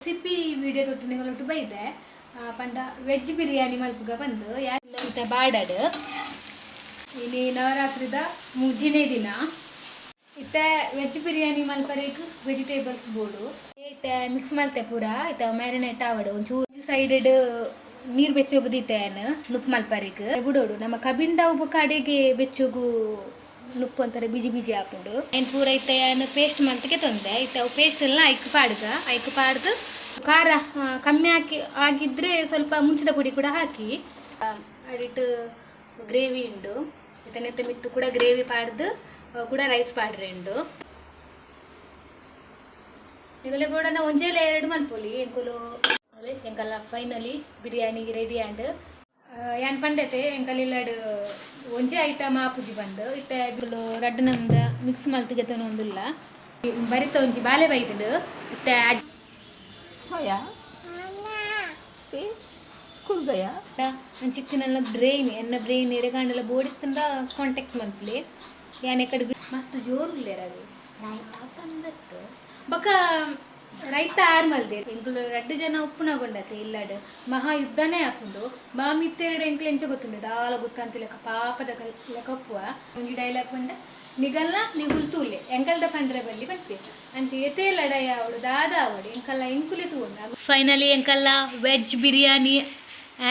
Recipe video ತೊಟ್ಟು ನಿಗಲೊಟ್ಟು ಬೈದೆ. ಪಂಡ veg biryani ಮಲ್ಪುಗ ಬಂದು ಯಾನ್ ಬಾಡಡ್. ಇನಿ ನವರಾತ್ರಿದ ಮೂಜಿನೇ ದಿನ. ಇತ್ತೆ ವೆಜ್ ಬಿರಿಯಾನಿ ಮಲ್ಪರೇಗ್ ವೆಜಿಟೇಬಲ್ಸ್ ಬೋಡು. ಇತ್ತೆ ಮಿಕ್ಸ್ ಮಲ್ತೆ ಪೂರ, ಇತ್ತೆ ಮ್ಯಾರಿನೇಟ್ ಆವಡು. ಒಂಚೂರು ಸೈಡ್ ನೀರು ಬೆಚ್ಚೋಗು ದೀತೆ ನುಪ್ಪು ಮಲ್ಪರಿಗ್ ಬುಡೋಡು. ನಮ್ಮ ಕಬಿಂಡವು ಬೊಕ್ಕ ಅಡೆಗೆ ಬೆಚ್ಚೋಗು ನುಪ್ಪು ಅಂತಾರೆ ಬಿಜಿ ಬಿಜಿ ಆಪುಂಡು. ಏನ್ ಪೂರ ಇತ್ತೆ ಯಾನ್ ಪೇಸ್ಟ್ ಮಲ್ತಿಗೆ ತೊಂದೆ. ಇತ್ತೆ ಅವು ಪೇಸ್ಟ್ ಎಲ್ಲ ಐಕ್ ಪಾಡ್ಗ. ಐಕ್ ಪಾಡ್ದು ಖಾರ ಕಮ್ಮಿ ಹಾಕಿ ಆಗಿದ್ರೆ ಸ್ವಲ್ಪ ಮುಂಚಿದ ಪುಡಿ ಕೂಡ ಹಾಕಿ. ಅಡಿಟ್ಟು ಗ್ರೇವಿ ಉಂಡು. ಇತ್ತೆ ನೆತ್ತ ಮಿತ್ತು ಕೂಡ ಗ್ರೇವಿ ಪಾಡ್ದು ಕೂಡ ರೈಸ್ ಪಾಡ್ರೆ ಉಂಡು. ನಿಗಲೆ ಬೋಡನ ಒಂಜೇಲ ಎರಡು ಮಲ್ಪೊಲಿ ಎಂಕುಲು. ಎಂಕಲ್ಲ ಫೈನಲಿ ಬಿರಿಯಾನಿ ರೆಡಿ ಆಂಡ್. ಯಾನ್ ಪಂಡತೆ ಎಂಕಲ್ ಇಲ್ಲಡ್ ಒಂಜೇ ಐಟಮ್ ಆಪುಜಿ ಬಂದು. ಇತ್ತೆ ರಡ್ಡ್ ನಮ್ದ ಮಿಕ್ಸ್ ಮಲ್ತಿಗೆ ತೊನೊಂದುಲ್ಲ. ಬರಿತ ಒಂಜಿ ಬಾಲೆ ಬೈದುಂಡು ಇತ್ತೆ. सोया ಸ್ಕೂಲ್ ಗಯಾ. ಅಂಚಿತ್ತಿನೆಲ್ಲ ಬ್ರೈನ್, ಎನ್ನ ಬ್ರೈನ್ ಎರೆಗಾಂಡಲ ಬೋಡಿತ್ತಂದ ಕಾಂಟ್ಯಾಕ್ಟ್ ಮಲ್ಪಲೆ. ಯಾನ್ ಎಕಡೆ ಮಸ್ತ್ ಜೋರು ಉಲ್ಲೇರ್. ಅದು ಪಂದತ್ತು ಬೊಕ ರೈತ ಆರ್ ಮಲ್ದೆ. ಎಂಕುಲು ರಡ್ಡ್ ಜನ ಉಪ್ಪುನಗೊಂಡತೆ ಇಲ್ಲಡ್ ಮಹಾ ಯುದ್ಧನೇ ಆಪುಂಡು. ಮಾಮಿತ್ತೆರಡು ಎಂಕುಲು ಎಂಚ ಗೊತ್ತುಂಡು, ದಾಲ ಗೊತ್ತಂತ ಲೆಕ್ಕ, ಪಾಪದ ಲೆಕ್ಕ ಉಪ್ಪುವ. ಒಂಜಿ ಡೈಲಾಗ್ ಪಂಡ ನಿಗಲ್ಲ ನಿಗುಲ್ ತೂಲೆ, ಎಂಕಲ್ದ ಪಂಡ್ರೆ ಬಲ್ಲಿ ಪನ್ಪೆ. ಅಂಚ ಏತೇ ಲಡಾಯಿ ಆವಡು, ದಾದ ಆವಡು, ಎಂಕಲ್ಲ ಎಂಕುಲೆ ತೂವೊಂಡು. ಫೈನಲಿ ಎಂಕಲ್ಲ veg biryani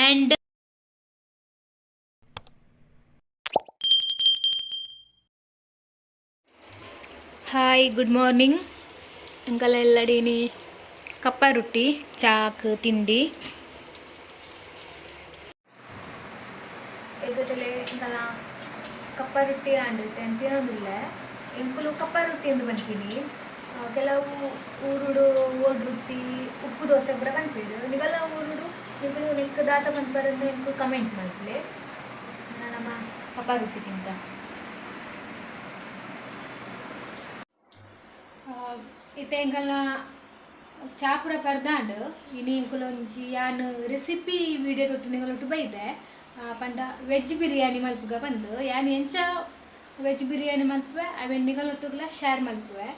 and hi, good morning. ಎಂಕಲ್ಲ ಎಲ್ಲಡೀನಿ ಕಪ್ಪ ರೊಟ್ಟಿ ಚಾಕ್ ತಿಂಡಿ. ಎದ್ದತಲೆ ಎಂಕಲ್ಲ ಕಪ್ಪ ರೊಟ್ಟಿ ಆಂಡ್ ತಿನ್ನೋದಿಲ್ಲ. ಎಂಕುಲು ಕಪ್ಪ ರೊಟ್ಟಿ ಎಂದು ಪನ್ಪಿನಿ. ಕೆಲವು ಊರುಡು ಓಡ್ ರೊಟ್ಟಿ, ಉಪ್ಪು ದೋಸೆ ಪೂರ ಪನ್ಪೆರ್. ನಿಗಲ ಊರುಡು ನಿಕುಲು ನೆಕ್ಕ್ ದಾತ ಪನ್ಪರಂದ್ ಎಂಕ್ ಕಮೆಂಟ್ ಮಲ್ಪುಲೆ. ನಮ್ಮ ಕಪ್ಪ ರೊಟ್ಟಿ ತಿಂತ. ಇತ್ತೆ ಎಂಕಲ್ನ ಚಾ ಪೂರ ಪರ್ದಾಂಡ್. ಇನಿ ಎಂಕುಲು ಒಂಜಿ ಯಾನ್ ರೆಸಿಪಿ ವಿಡಿಯೋ ತೊಟ್ಟು ನಿಗಲೊಟ್ಟು ಬೈದೆ. ಪಂಡ ವೆಜ್ ಬಿರಿಯಾನಿ ಮಲ್ಪುಗ ಬಂದು. ಯಾನ್ ಎಂಚ ವೆಜ್ ಬಿರಿಯಾನಿ ಮಲ್ಪುವೆ ಅವೆನ್ ನಿಗಲೊಟ್ಟುಗುಲ ಶೇರ್ ಮಲ್ಪುವೆ.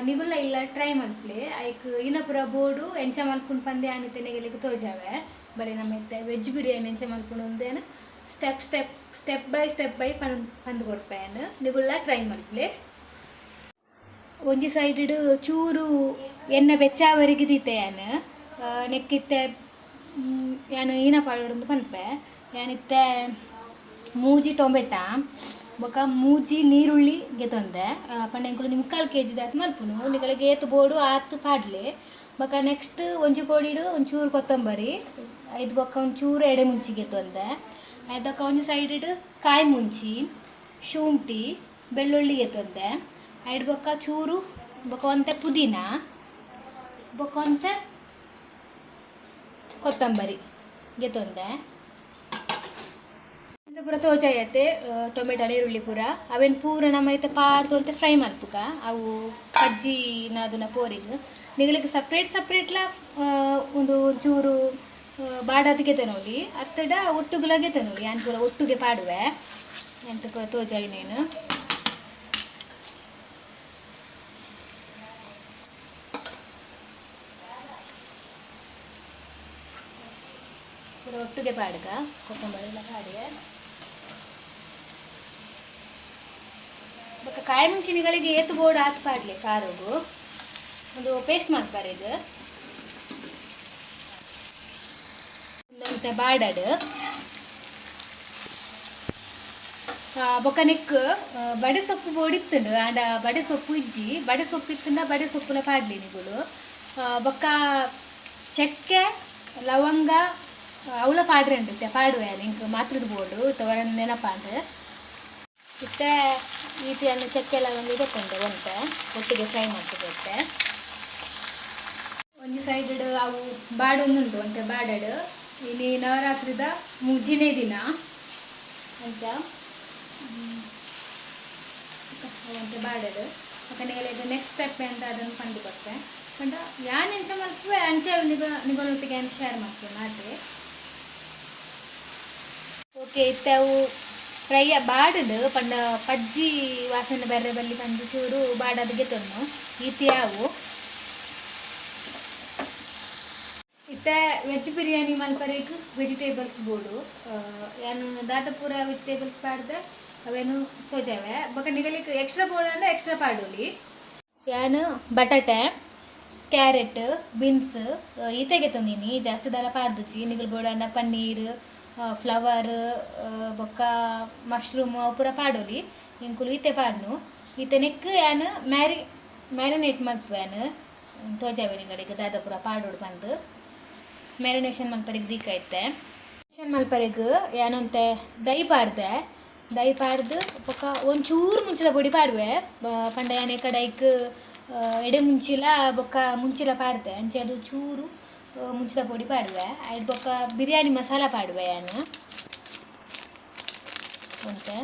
ನಿಗುಲ್ಲ ಇಲ್ಲ ಟ್ರೈ ಮಲ್ಪಲೆ. ಐಕ್ ಇನ ಪೂರ ಬೋಡು ಎಂಚ ಮಲ್ಪುಂಡು ಪಂದ್ ಯಾನ್ ಇತ್ತೆ ನಿಗಲಿಗೆ ತೋಜಾವೆ. ಬಲೆ, ನಮ್ಮ ಇತ್ತೆ ವೆಜ್ ಬಿರಿಯಾನಿ ಎಂಚ ಮಲ್ಪುಂಡು ಅಂದೇನು step step step by step by ಪನ್ ಪಂದ್ ಕೊರ್ಪೆ ಯಾನ್. ನಿಗುಲ್ಲ ಟ್ರೈ ಮಲ್ಪಲೆ. ಒಂಜಿ ಸೈಡ್ ಚೂರು ಎಣ್ಣೆ ಬೆಚ್ಚಾವರಿಗೆ ದೀತೆ ಯಾನ್. ನೆಕ್ಕಿತ್ತೆ ಯಾನ್ ಈನ ಪಾಡೊಡುಂದು ಪನ್ಪೆ. ಯಾನಿತ್ತೆ ಮೂಜಿ ಟೊಮೆಟ ಬೊಕ ಮೂಜಿ ನೀರುಳ್ಳಿ ಗೆತೊಂದೆ. ಪಂಡ ಎಂಕುಲು ಮುಕ್ಕಾಲು ಕೆ ಜಿದಾತ್ ಮಲ್ಪುನು. ನಿಕಲೆಗ್ ಏತ್ ಬೋಡು ಆತ್ ಪಾಡ್ಲೆ. ಬೊಕ ನೆಕ್ಸ್ಟ್ ಒಂಜಿ ಕೋಡಿಡ್ ಒಂಚೂರು ಕೊತ್ತಂಬರಿ, ಐದು ಬೊಕ್ಕ ಒಂಚೂರು ಎಡೆ ಮುಂಚಿ ಗೆತೊಂದೆ. ಐದು ಬೊಕ್ಕ ಒಂಜಿ ಸೈಡ್ ಕಾಯಿ ಮುಂಚಿ, ಶುಂಠಿ, ಬೆಳ್ಳುಳ್ಳಿ ಗೆತೊಂದೆ. ಐಡ್ ಬೊಕ್ಕ ಚೂರು ಬೊಕ ಒಂತೆ ಪುದೀನ, ಬೊಕ ಒಂತೆ ಕೊತ್ತಂಬರಿ ಗೆತೊಂದೆ. ಪೂರ ತೋಜಾಯತೆ ಟೊಮೆಟೊ, ನೀರುಳ್ಳಿ ಪೂರ. ಅವೆನ್ ಪೂರ ನಮ್ಮ ಇತ್ತೆ ಪಾಡ್ದು ಒಂತೆ ಫ್ರೈ ಮಲ್ಪುಗ. ಅವು ಕಜ್ಜಿ ನಾದುನ ಪೋರಿಗ್ ನಿಗಲಿಗೆ ಸಪ್ರೇಟ್ ಸಪ್ರೇಟ್ಲ ಒಂದು ಒಂಚೂರು ಬಾಡಾದ್ ಗೆತೊನೊಲಿ, ಅತ್ತಡ ಒಟ್ಟುಗುಲ ಗೆತೊನೊಲಿ. ಯಾನ್ ಪೂರ ಒಟ್ಟುಗೆ ಪಾಡುವೆ ಎಂತ ಪೂರ ತೋಜಾಯಿನೇನು. ಪೂರ ಒಟ್ಟುಗೆ ಪಾಡುಗ. ಕೊತ್ತಂಬರಿ ಎಲ್ಲ ಪಾಡಿಗೆ. ಬೊಕ್ಕ ಕಾಯಿ ಮುಂಚಿನಿಗಳಿಗೆ ಏತು ಬೋರ್ಡ್ ಆತ್ ಪಾಡ್ಲೆ. ಖಾರಗು ಒಂದು ಪೇಸ್ಟ್ ಮಾಡ್ತಾರೆ. ಇದು ಒಂತೆ ಬಾಡಡ್. ಬೊಕ್ಕ ನೆಕ್ ಬಡೆ ಸೊಪ್ಪು ಬೋಡಿತ್ತುಂಡು. ಆಂಡ ಬಡೆ ಸೊಪ್ಪು ಇಜ್ಜಿ. ಬಡೆ ಸೊಪ್ಪು ಇತ್ತುಂಡ ಬಡೆ ಸೊಪ್ಪುಲ ಪಾಡ್ಲಿ ನಿಗುಲು. ಬೊಕ್ಕ ಚಕ್ಕೆ, ಲವಂಗ ಅವಲ ಪಾಡ್ರೆ ಉಂಡು, ಪಾಡುವೆ. ನಿಂಕ್ ಮಾತ್ರದ ಬೋಡು ತವರ ನೆನಪಾಂಡ್. ಇತ್ತೆ ಈತಿಯನ್ನು ಚಕ್ಕೆ, ಲವಂಗ ಗೆತ್ತೊಂಡೆ ಒಂತೆ ಒಟ್ಟಿಗೆ ಫ್ರೈ ಮಾಡ್ತದೆ. ಒಂಜಿ ಸೈಡ್ ಅವು ಬಾಡೊಂದುಂಟು, ಒಂತೆ ಬಾಡಡ್. ಇನಿ ನವರಾತ್ರಿದ ಮೂಜಿನೇ ದಿನ. ಅಂಚ ಒಂತೆ ಬಾಡಡ್. ಬೊಕ್ಕ ನೆಕ್ಸ್ಟ್ ಸ್ಟೆಪ್ ಎಂತ ಅದನ್ನು ಪಂದ್ ಕೊರ್ಪೆ. ಪಂಡ ಯಾನ್ ಎಂಚ ಮಲ್ಪುವೆ ಅಂಚ ನಿಗ ನಿಗೊಳೊಟ್ಟಿಗೆ ಯಾನ್ ಶೇರ್ ಮಲ್ಪುವೆ ಮಾತೆ. ಓಕೆ, ಇತ್ತೆ ಅವು ಫ್ರೈ ಬಾಡದು. ಪಂಡ ಪಜ್ಜಿ ವಾಸನೆ ಬರ್ರೆ ಬಲ್ಲಿ ಪಂದು ಚೂರು ಬಾಡದು ಗೆತೊನ್ನು. ಈತಿ ಅವು. ಇತ್ತೆ ವೆಜ್ ಬಿರಿಯಾನಿ ಮಲ್ಪರೆಗ್ ವೆಜಿಟೇಬಲ್ಸ್ ಬೋಡು. ಯಾನ್ ದಾದ ಪೂರ ವೆಜಿಟೇಬಲ್ಸ್ ಪಾಡ್ದೆ ಅವೇನು ತೋಜಾವೆ. ಬೊಕ ನಿಗಲಿಕ್ ಎಕ್ಸ್ಟ್ರಾ ಬೋಡು ಅಂದ್ರೆ ಎಕ್ಸ್ಟ್ರಾ ಪಾಡೊಲಿ. ಯಾನ್ ಬಟಾಟೆ, ಕ್ಯಾರೆಟ್, ಬೀನ್ಸ್ ಈತೆಗೆ ಗೆತೊಂದಿನಿ, ಜಾಸ್ತಿ ದಾಲ ಪಾಡ್ದುಜಿ. ನಿಗಲ್ ಬೋಡಾಂಡ ಪನ್ನೀರ್, ಫ್ಲವರ್, ಬೊಕ್ಕ ಮಶ್ರೂಮ್ ಅವು ಪೂರ ಪಾಡೊಲಿ. ಎಂಕುಲು ಈತೆ ಪಾಡ್ನು. ಈತೆ ನೆಕ್ಕ್ ಯಾನ್ ಮ್ಯಾರಿನೇಟ್ ಮಲ್ಪುವೆ. ಯಾನ್ ತೋಜಾವೆ ನಿಗಲಿಗ್ ದಾದ ಪೂರ ಪಾಡೊಡು ಪಂದ್. ಮ್ಯಾರಿನೇಷನ್ ಮಲ್ಪರೆಗ್ ದೀಕ ಇತ್ತೆ. ಮಲ್ಪರೆಗ್ ಯಾನೊಂತೆ ದೈ ಪಾಡ್ದೆ. ದೈ ಪಾಡ್ದು ಬೊಕ್ಕ ಒಂಚೂರು ಮುಂಚಿದ ಪೊಡಿ ಪಾಡುವೆ. ಪಂಡ ಯಾನ್ ಕಡೈಕ್ ಎಡೆ ಮುಂಚಿಲ ಬೊಕ್ಕ ಮುಂಚಿಲ ಪಾಡ್ದೆ, ಅಂಚೆ ಅದು ಚೂರು ಮುಂಚಿದ ಪೊಡಿ ಪಾಡುವೆ. ಐಡ್ ಬೊಕ್ಕ ಬಿರಿಯಾನಿ ಮಸಾಲ ಪಾಡುವೆ ಯಾನ್ ಒಂತೆ.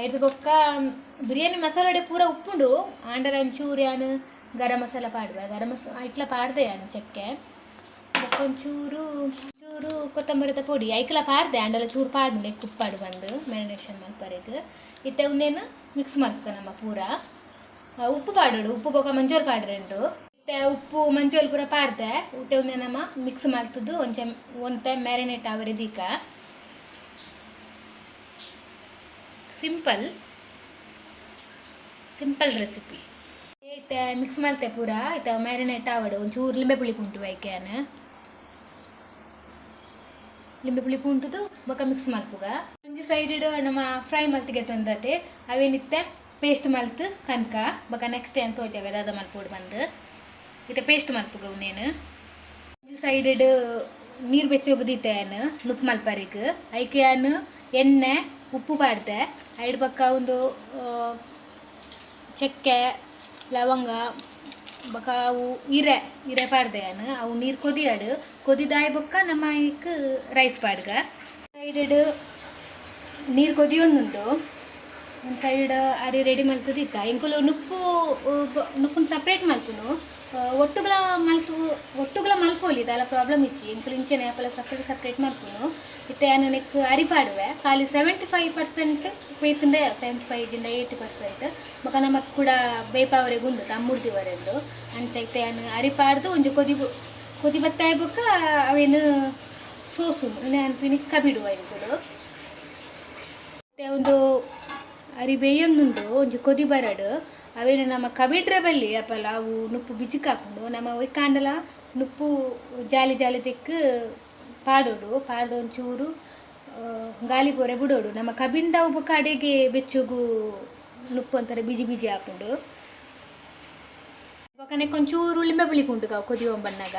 ಐಡ್ದು ಬೊಕ್ಕ ಬಿರಿಯಾನಿ ಮಸಾಲೆ ಪೂರ ಉಪ್ಪುಂಡು, ಆಂಡಲ ಒಂಚೂರು ಯಾನ್ ಗರಂ ಮಸಾಲ ಪಾಡುವೆ. ಗರಂ ಮಸಾಲ ಇಟ್ಲ ಪಾಡ್ದೆ ಯಾನ್ ಚಕ್ಕೆ. ಬೊಕ್ಕ ಒಂಚೂರು ಚೂರು ಕೊತ್ತಂಬರಿದ ಪೊಡಿ ಐಕ್ಲ ಪಾಡ್ದೆ, ಆಂಡಲ ಚೂರು ಪಾಡು ನೆಕ್ಕ್ ಉಪ್ಪಾಡು ಬಂದು ಮ್ಯಾರಿನೇಷನ್ ಮಲ್ಪರೆಗ್. ಇತ್ತೆ ಉಂದೆನ್ ಮಿಕ್ಸ್ ಮಲ್ಪುಗ ನಮ್ಮ ಪೂರ. ಉಪ್ಪು ಪಾಡೋಡು, ಉಪ್ಪು ಬೊಕ್ಕ ಮಂಜೋಲ್ ಪಾಡ್ರೆಂಡು. ಇತ್ತೆ ಉಪ್ಪು ಮಂಜೋಲ್ ಪೂರ ಪಾಡ್ದೆ. ಉತ್ತೆ ಉಂದೆ ನಮ್ಮ ಮಿಕ್ಸ್ ಮಲ್ತದ್ದು ಒಂಚೆ ಒಂತೆ ಮ್ಯಾರಿನೇಟ್ ಆವರೆ ದೀಕ. Simple simple recipe. ಇತ್ತೆ ಮಿಕ್ಸ್ ಮಲ್ತೆ ಪೂರ. ಇತ್ತೆ ಮ್ಯಾರಿನೇಟ್ ಆವಡು. ಒಂಚೂರು ಲಿಂಬೆ ಪುಳಿ ಪುಂಟು ಐಕೆ. ಲಿಂಬೆ ಪುಳಿ ಪುಂಟುದು ಬೊಕ್ಕ ಮಿಕ್ಸ್ ಮಲ್ಪುಗ. ಒಂಜಿ ಸೈಡ್ ನಮ್ಮ ಫ್ರೈ ಮಲ್ತಿಗೆ ತಂದತೆ, ಅವೇನಿತ್ತೆ ಪೇಸ್ಟ್ ಮಲ್ತು ಕನಕ. ಬೊಕ್ಕ ನೆಕ್ಸ್ಟ್ ಏನು ತೋಜಾವೆ ದಾದ ಮಲ್ಪೋಡು ಬಂದು. ಇತ್ತೆ ಪೇಸ್ಟ್ ಮಲ್ಪುಗ ಉನ್ನೇನು. ಒಂಜಿ ಸೈಡ್ ನೀರು ಬೆಚ್ಚೋಗುದೀತೆ ಯಾನ್ ನುಪ್ಪು ಮಲ್ಪರಿಗ್. ಐಕೆ ಯಾನ್ ಎಣ್ಣೆ ಉಪ್ಪು ಪಾಡ್ದೆ. ಐಡ್ ಬೊಕ್ಕ ಒಂದು ಚಕ್ಕೆ, ಲವಂಗ, ಬೊಕ್ಕ ಅವು ಇರೆ ಇರೆ ಪಾಡ್ದೆ ಯಾನ್. ಅವು ನೀರು ಕೊದಿಯಾಡು. ಕೊದಿದಾಯ ಬೊಕ್ಕ ನಮ್ಮ ಐಕ್ ರೈಸ್ ಪಾಡ್ಗ. ಸೈಡ್ ನೀರು ಕೊದಿಯೊಂದುಂಡು, ಒಂದು ಸೈಡ್ ಅರಿ ರೆಡಿ ಮಲ್ತದಿತ್ತ. ಎಂಕುಲು ನುಪ್ಪು ನುಪ್ಪುನ್ ಸಪ್ರೇಟ್ ಮಲ್ಪುನು. ಒಟ್ಟುಗಳ ಮಲ್ತು, ಒಟ್ಟುಗಳ ಮಲ್ಪೊಲಿ, ದಾಲ ಪ್ರಾಬ್ಲಮ್ ಇಜ್ಜಿ. ಎಂಕುಲು ಇಂಚೆನೆ ಅಪಲ ಸಪ್ರೇಟ್ ಸಪ್ರೇಟ್ ಮಲ್ಪುನು. ಇತ್ತೆ ಯಾನ್ ನೆಕ್ ಅರಿ ಪಾಡುವೆ. ಖಾಲಿ 75% ಬೇತುಂಡೆ, 75 ಜಿಂದ 80%. ಬೊಕ ನಮಕ್ ಕೂಡ ಬೇಪಾವರೆಗ್ ಉಂಡು ತಮ್ಮುರ್ದಿವರೆಂದು. ಅಂಚ ಇತ್ತೆ ಯಾನ್ ಅರಿ ಪಾಡ್ದು ಒಂಜಿ ಕೊದಿ ಕೊದಿ ಬತ್ತಾಯ ಬೊಕ್ಕ ಅವೇನು ಸೋಸುನು ಅನ್ಪಿನಿ ಕಬಿಡುವ ಎಂಕುಲು. ಇತ್ತೆ ಒಂದು ಅರಿ ಬೇಯೊಂದುಂಡು, ಒಂಜಿ ಕೊದಿ ಬರಡು. ಅವೇನು ನಮ್ಮ ಕಬಿಡ್ರೆ ಬಲ್ಲಿ ಅಪಲ ಅವು ನುಪ್ಪು ಬಿಜಿಕ್ ಹಾಕೊಂಡು. ನಮ್ಮ ಒಯ್ಕಾಂಡಲ ನುಪ್ಪು ಜಾಲಿ ಜಾಲಿ ತೆಕ್ಕ್ ಪಾಡೋಡು. ಪಾಡ್ದು ಒಂಚೂರು ಗಾಲಿ ಪೋರೆ ಬಿಡೋಡು. ನಮ್ಮ ಕಬಿಂಡ ಅವು ಬೊಕ್ಕ ಅಡೆಗೆ ಬೆಚ್ಚುಗು ನುಪ್ಪು ಅಂತಾರೆ ಬಿಜಿ ಬಿಜಿ ಹಾಕೊಂಡು. ಬೊಕ್ಕ ನೆಕ್ ಒಂಚೂರು ಲಿಂಬೆ ಪುಳಿ ಪುಂಟು ಕೊದಿ ಬಣ್ಣಗ.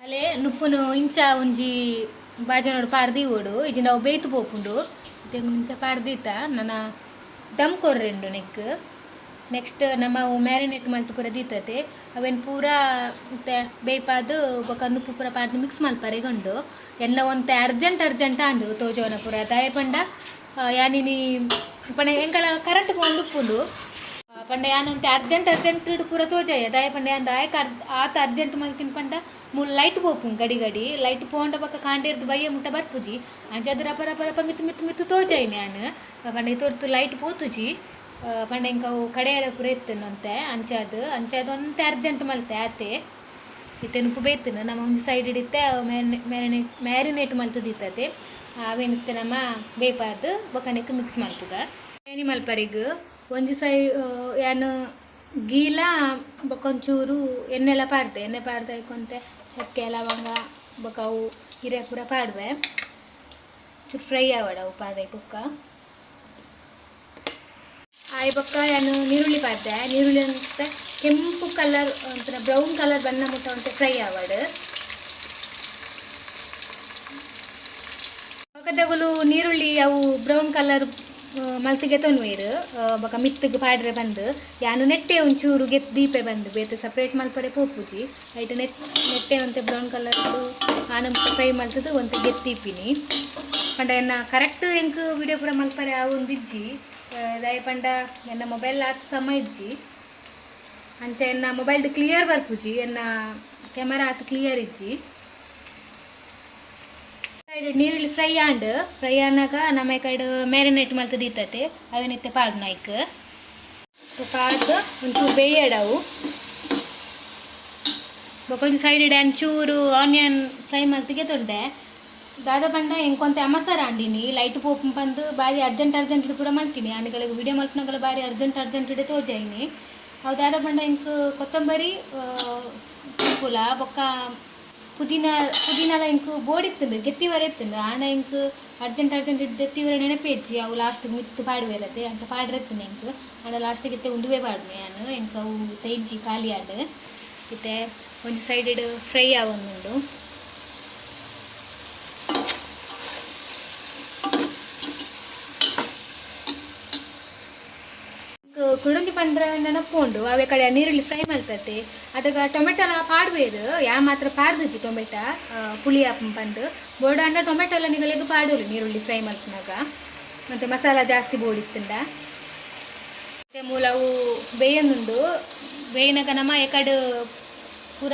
ಅಲೆ ನುಪ್ಪುನು ಇಂಚ ಒಂಜಿ ಬಾಜನೋಡು ಪಾರ್ದಿ ಓಡು ಇಜ್ಜಿಂಡ ಅವು ಬೇಯ್ತು ಪೋಪುಂಡು. ಇಂಚ ಪಾರ್ದೀತ ನನ ದಮ್ ಕೊರ್ರೆಂಡು ನೆಕ್. ನೆಕ್ಸ್ಟ್ ನಮ್ಮ ಅವು ಮ್ಯಾರಿನೇಟ್ ಮಲ್ತು ಪೂರ ದೀತತೆ. ಅವೇನು ಪೂರ ಮತ್ತೆ ಬೇಯ್ಪಾದು ಬೊಕ ನುಪ್ಪು ಪೂರ ಪಾರ್ದು ಮಿಕ್ಸ್ ಮಲ್ಪರೆಗ್ ಉಂಡು. ಎನ್ನ ಒಂತೆ ಅರ್ಜೆಂಟ್ ಅರ್ಜೆಂಟ್ ಆಂಡು ತೋಜೋನ ಪೂರ. ದಾಯೆ ಪಂಡ ಯಾನಿನಿ ಪಂಡ ಎಂಕಲ ಕರೆಂಟ್ ಪೋಂದು ಉಪ್ಪುಂಡು. ಪಂಡ ಯಾನ್ ಒಂತೆ ಅರ್ಜೆಂಟ್ ಅರ್ಜೆಂಟ್ ಪೂರ ತೋಜಾಯ. ದಾಯೆ ಪಂಡ ಯಾನ್ ದಾಯೆ ಆತ ಅರ್ಜೆಂಟ್ ಮಲ್ತಿನ ಪಂಡ ಮೂಲು ಲೈಟ್ ಪೋಪುಂಡು ಗಡಿ ಗಡಿ. ಲೈಟ್ ಪೋಂಡ ಬೊಕ ಕಾಂಡೇರ್ದು ಬಯ್ಯ ಮುಟ್ಟ ಬರ್ಪುಜಿ. ಅಂಚ ಅದು ರಪ ರಪ ರಪ ಮಿತ್ತು ಮಿತ್ತು ಮಿತ್ತು ತೋಜಾಯಿನಿ ಯಾನ್. ಪಂಡ ಇತೊರ್ತು ಲೈಟ್ ಪೋತುಜಿ. ಪಂಡ ಎಂಕ್ ಅವು ಕಡೆಯರ ಪೂರ ಇತ್ತುಂತೆ. ಅಂಚಾದ್ ಅಂಚಾದ್ ಒಂತೆ ಅರ್ಜೆಂಟ್ ಮಲ್ತೆ ಆತೆ. ಇತ್ತೆ ನುಪ್ಪು ಬೇಯ್ತುಂಡು. ನಮ್ಮ ಒಂಜಿ ಸೈಡ್ ಇತ್ತೆ ಮ್ಯಾರಿನೇಟ್ ಮ್ಯಾರಿನೇಟ್ ಮಲ್ತುದಿತ್ತತೆ. ಅವೇನಿತ್ತೆ ನಮ್ಮ ಬೇಪಾದ್ ಬೊಕ ನೆಕ್ ಮಿಕ್ಸ್ ಮಲ್ಪುಗ. ಬಿರಿಯಾನಿ ಮಲ್ಪರೆಗ್ ಒಂಜಿ ಸೈ ಯಾನ್ ಗೀಲ ಬೊಕ ಒಂಚೂರು ಎಣ್ಣೆಲ ಪಾಡ್ದೆ. ಎಣ್ಣೆ ಪಾಡ್ದೆ ಐಕೊಂತೆ ಚಕ್ಕೆ, ಲವಂಗ, ಬೊಕ ಅವು ಹಿರೆ ಪೂರ ಪಾಡುವೆ. ಚೂರು ಫ್ರೈ ಆವಡ್ ಅವು ಪಾಡ್ದೆ ಬೊಕ್ಕ. ಆಯ್ ಬೊಕ್ಕ ಯಾನ್ ನೀರುಳ್ಳಿ ಪಾಡ್ದೆ. ನೀರುಳ್ಳಿ ಅಂತ ಕೆಂಪು ಕಲರ್ ಒಂಥರ ಬ್ರೌನ್ ಕಲರ್ ಬಣ್ಣ ಮುಟ್ಟ ಒಂತೆ ಫ್ರೈ ಆವಡ್. ಬೊಕದಗುಲು ನೀರುಳ್ಳಿ ಅವು ಬ್ರೌನ್ ಕಲರ್ ಮಲ್ತಿಗೆ ತೊನ್ವೇರು ಬೊಕ ಮಿತ್ತಗ್ ಪಾಡ್ರೆ ಬಂದು. ಯಾನು ನೆಟ್ಟೆ ಒಂಚೂರು ಗೆತ್ ದೀಪೆ ಬಂದು ಬೇತೆ ಸಪ್ರೇಟ್ ಮಲ್ಪರೆ ಪೋಪುಜಿ. ಐಟ್ ನೆಟ್ಟೆ ಒಂತೆ ಬ್ರೌನ್ ಕಲರ್ ಆನ ಫ್ರೈ ಮಲ್ತದು ಒಂತೆ ಗೆತ್ ದೀಪಿನಿ. ಪಂಡ ಎನ್ನ ಕರೆಕ್ಟ್ ಎಂಕ್ ವಿಡಿಯೋ ಪೂರ ಮಲ್ಪರೆ ಆವೊಂದು ಇಜ್ಜಿ. ದಾಯೆ ಪಂಡ ಎನ್ನ ಮೊಬೈಲ್ ಆತ್ ಸಮ ಇಜ್ಜಿ. ಅಂಚ ಎನ್ನ ಮೊಬೈಲ್ಡ್ ಕ್ಲಿಯರ್ ಬರ್ಪುಜಿ, ಎನ್ನ ಕ್ಯಾಮರಾ ಆತ್ ಕ್ಲಿಯರ್ ಇಜ್ಜಿ. ಸೈಡ್ ನೀರುಳ್ಳಿ ಫ್ರೈ ಆಂಡ್. ಫ್ರೈ ಆನಾಗ ನಮ್ಮ ಕಡೆ ಮ್ಯಾರಿನೇಟ್ ಮಲ್ತ್ ದೀತತೆ, ಅವೆನಿತ್ತೆ ಪಾಡ್ನ ಐಕ್ ಪಾಡ್ದು ಒಂಚೂರು ಬೇಯಡವು. ಬೊಕ ಒಂಜಿ ಸೈಡ್ ಒಂಚೂರು ಆನಿಯನ್ ಫ್ರೈ ಮಲ್ತಿಗೆ ತೊಂಡೆ. ದಾದ ಪಂಡ ಎಂಕೊಂತೆ ಅಮಸರ ಅಂಡಿನಿ, ಲೈಟ್ ಪೋಪು ಪಂದು ಬಾರಿ ಅರ್ಜೆಂಟ್ ಅರ್ಜೆಂಟ್ ಪೂರ ಮಲ್ತೀನಿ. ಆನಿಗಳಿಗೆ ವಿಡಿಯೋ ಮಲ್ಪನಗಲ ಬಾರಿ ಅರ್ಜೆಂಟ್ ಅರ್ಜೆಂಟ್ ಇಡೆ ತೋಜಾಯಿನಿ. ಅವು ದಾದ ಪಂಡ ಎಂಕ್ ಕೊತ್ತಂಬರಿ ಪುಲ ಬೊಕ್ಕ ಪುದೀನ, ಪುದೀನಲ ಎಂಕ್ ಬೋಡಿತ್ತುಂಡು, ಗೆತ್ತಿವರೆ ಇತ್ತುಂಡು. ಆಂಡ ಎಂಕ್ ಅರ್ಜೆಂಟ್ ಅರ್ಜೆಂಟ್ ದೆತ್ತಿವರೆ ನೆನಪೇಜ್ಜಿ. ಅವು ಲಾಸ್ಟ್ ಮಿತ್ತ್ ಪಾಡುವೆರತೆ, ಅಂಚ ಪಾಡ್ರೆತ್ತುಂಡು ಎಂಕ್. ಆಂಡ ಲಾಸ್ಟಿಗೆ ಇತ್ತೆ ಉಂದುವೇ ಪಾಡುನೆ ಯಾನ್. ಎಂಕ್ ಅವು ಇತ್ತೆ ಇಜ್ಜಿ, ಖಾಲಿ ಆಂಡ್. ಇತ್ತೆ ಒಂಜಿ ಸೈಡ್ ಫ್ರೈ ಆವೊಂದುಂಡು. ಕುಡೊಂಜಿ ಪಂಡ್ರ ನೆನಪುಂಡು. ಅವೇ ಕಡೆ ನೀರುಳ್ಳಿ ಫ್ರೈ ಮಲ್ತತೆ, ಅದಗ ಟೊಮೆಟೊಲ ಪಾಡುವೇರು. ಯಾ ಮಾತ್ರ ಪಾಡ್ದಿಜ್ಜಿ ಟೊಮೆಟೊ, ಪುಳಿ ಪಂದ್. ಬೋಡಾಂಡ ಟೊಮೆಟೊ ಎಲ್ಲ ನಿಗಲೆಗ್ ಪಾಡೋಲಿ ನೀರುಳ್ಳಿ ಫ್ರೈ ಮಲ್ಪುನಾಗ. ಮತ್ತೆ ಮಸಾಲ ಜಾಸ್ತಿ ಬೋಡಿತ್ತುಂಡ. ಮತ್ತೆ ಮೂಲ ಅವು ಬೇಯೊಂದುಂಡು. ಬೇಯಿನಾಗ ನಮ್ಮ ಎಕಡು ಪೂರ